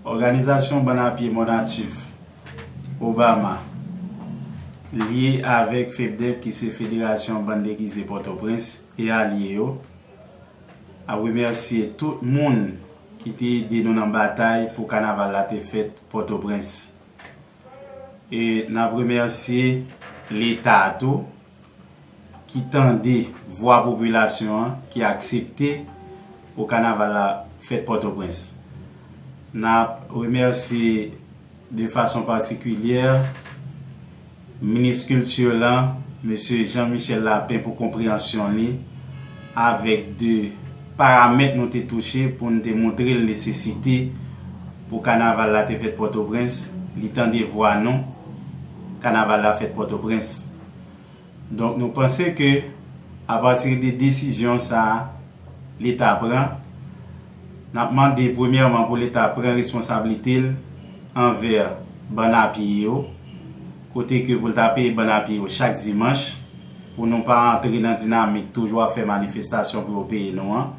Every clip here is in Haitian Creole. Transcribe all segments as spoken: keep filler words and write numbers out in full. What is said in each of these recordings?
Òganizasyon Bann Apye Monnatif Obama lye avèk FEBDEP, ki se Federasyon Bann Degize Pòtoprens, e alye yo, ap remèsye tout moun ki te ede nou nan batay pou kanaval la te fèt Pòtoprens. E n ap remèsye Leta tou, ki tande vwa popilasyon an, ki aksepte pou kanaval la fèt Pòtoprens. N ap remèsye de fason patikilyè Minis Kilti lan, Mesye Jean Michel Lapin, pou konpreyansyon li avèk de paramèt nou te touche pou n te montre l nesesite pou kanaval la te fèt Pòtoprens, li tande vwa nou, kanaval la fèt Pòtoprens. Donk, nou panse ke, apati de desizyon sa a Leta pran, n ap mande premyèman pou Leta pran responsablite l anvè bann apye yo, kote ke pou l ta peye bann apye yo chak dimanch, pou nou pa antre nan dinamik toujou ap fè manifestasyon pou yo peye nou an.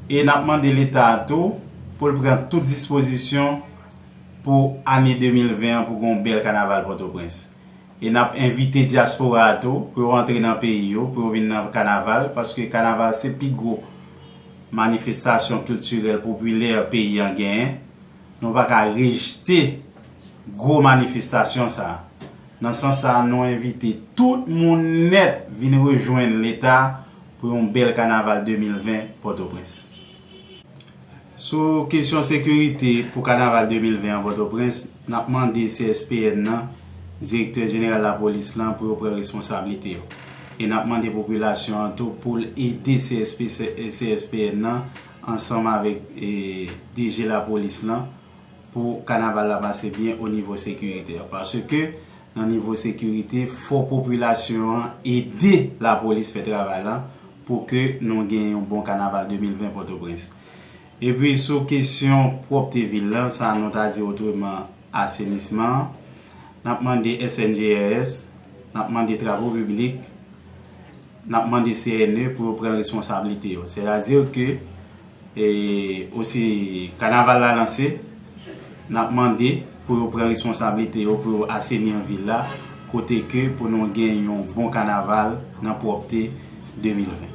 E n ap mande Leta a tou pou l pran tout dispozisyon pou ane de mil ven an pou gen yon bèl kanaval Pòtoprens. E n ap envite dyaspora a tou pou yo antre nan peyi yo, pou yo vin nan kanaval, paske kanaval se pi gwo manifestasyon kiltirèl popilè peyi an genyen. Nou pa ka rejte gwo manifestasyon sa a. Nan sans sa a, nou envite tout moun nèt vin rejwenn Leta pou yon bèl kanaval de mil ven Pòtoprens. Sou kesyon sekirite pou kanaval de mil ven an Pòtoprens, n ap mande C S P N nan, Direktè Jeneral Lapolis lan, pou yo pran responsablite yo. E n ap mande popilasyon an tou pou l ede C S P, C S P N nan ansanm avèk, e, D G Lapolis lan pou kanaval la pase byen o nivo sekirite. Paske nan nivo sekirite, fò popilasyon an ede lapolis fè travay la pou ke nou gen yon bon kanaval de mil ven Pòtoprens. Epi sou kesyon pwòpte vil lan, sa nou ta di otreman asenisman, n ap mande S N G R S, n ap mande Travo Piblik, n ap mande C N E pou yo pran responsablite yo. Sètadi ke, e, osi kanaval la lanse, n ap mande pou yo pran responsablite yo, pou yo asenir vil la, kote ke pou nou gen yon bon kanaval nan pwòpte de mil ven.